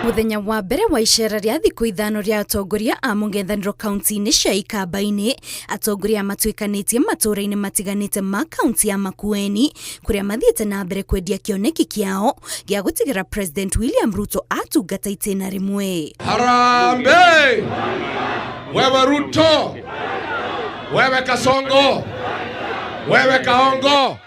Mũthenya wa mbere wa icera rĩa thikũ ithano rĩa atongoria a mũng'ethanĩro kaunti-inĩ cia Ikamba-inĩ, atongoria matuĩkanĩtie matũũra-inĩ matiganĩte ma kaunti ya Makueni kũrĩa mathiĩte na mbere kwendia kĩoneki kĩao gĩa gũtigĩra President William Ruto atungata itĩna rĩmwe. Harambee! Wewe Ruto, wewe Kasongo, wewe Kaongo.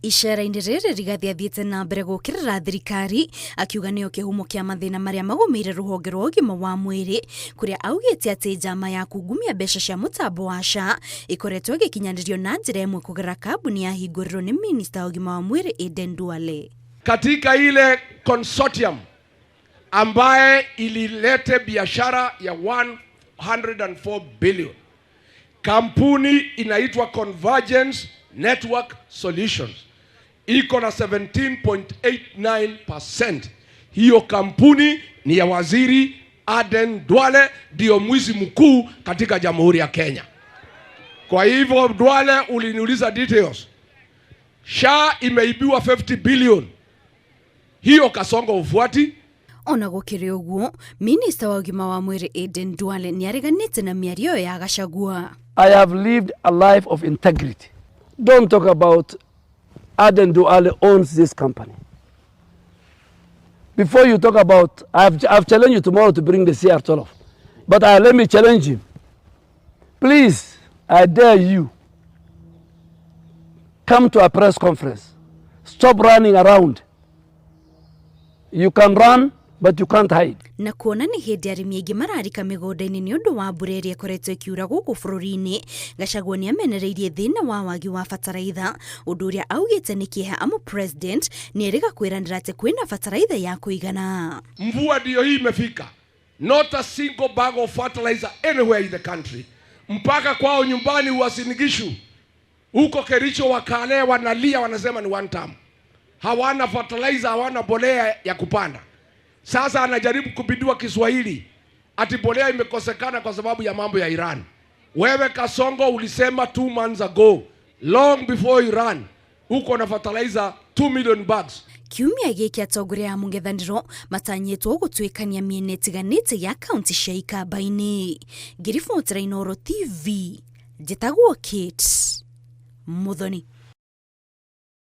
Icera-inĩ rĩrĩ Rigathi athiĩte na mbere gũkĩrĩra thirikari akiuga nĩyo kĩhumo kĩa mathĩna marĩa magũmĩire rũhonge rwa ũgima wa mwĩrĩ kũrĩa augĩte atĩ njama ya kungumia mbeca cia mũtambo wa SHA ĩkoretwo ĩgĩkinyanĩrio na njĩra ĩmwe kũgerera kambuni yahingũrirwo nĩ minista wa ũgima wa mwĩrĩ Aden Duale. Katika ile consortium ambaye ililete biashara ya 104 billion, kampuni inaitwa Convergence Network Solutions iko na 17.89%. Hiyo kampuni ni ya waziri Aden Duale, ndio mwizi mkuu katika Jamhuri ya Kenya. Kwa hivyo Duale, uliniuliza details. SHA imeibiwa 50 billion. Hiyo Kasongo ufuati. Ona gũkĩrĩ ũguo, minista wa ũgima wa mwĩrĩ Aden Duale nĩareganĩte na mĩario ĩyo ya Gachagua. I have lived a life of integrity. Don't talk about Aden Duale owns this company. Before you talk about, I've challenged you tomorrow to bring the CR12. But let me challenge him. Please, I dare you, come to a press conference. Stop running around. You can run, but you can't hide. Na kuona nĩ hĩndĩ arĩmi aingĩ mararika mĩgũnda-inĩ nĩ ũndũ wa mbura ĩrĩa ĩkoretwo ĩkiura gũkũ bũrũri-inĩ, Gachagua nĩ amenereirie thĩna wa wagi wa bataraitha, ũndũ ũrĩa augĩte nĩ kĩeha amu president nĩ erĩga kwĩranĩra atĩ kwĩna bataraitha ya kũigana. Mvua ndiyo hii imefika. Not a single bag of fertilizer anywhere in the country. Mpaka kwao nyumbani Uasin Gishu, huko Kericho, Wakale wanalia, wanasema ni one term. Hawana fertilizer, hawana bolea ya kupanda. Sasa anajaribu kupindua Kiswahili ati bolea imekosekana kwa sababu ya mambo ya Iran. Wewe Kasongo ulisema 2 months ago, long before Iran, uko na fertilizer 2 million bags. Kiumia gĩkĩ atongoria a mũng'ethanĩro matanyĩtwo gũtuĩkania mĩena ĩtiganĩte ya kaunti cia Ikamba-inĩ. Ngĩribotera Inooro TV, njĩtagwo Kate Muthoni.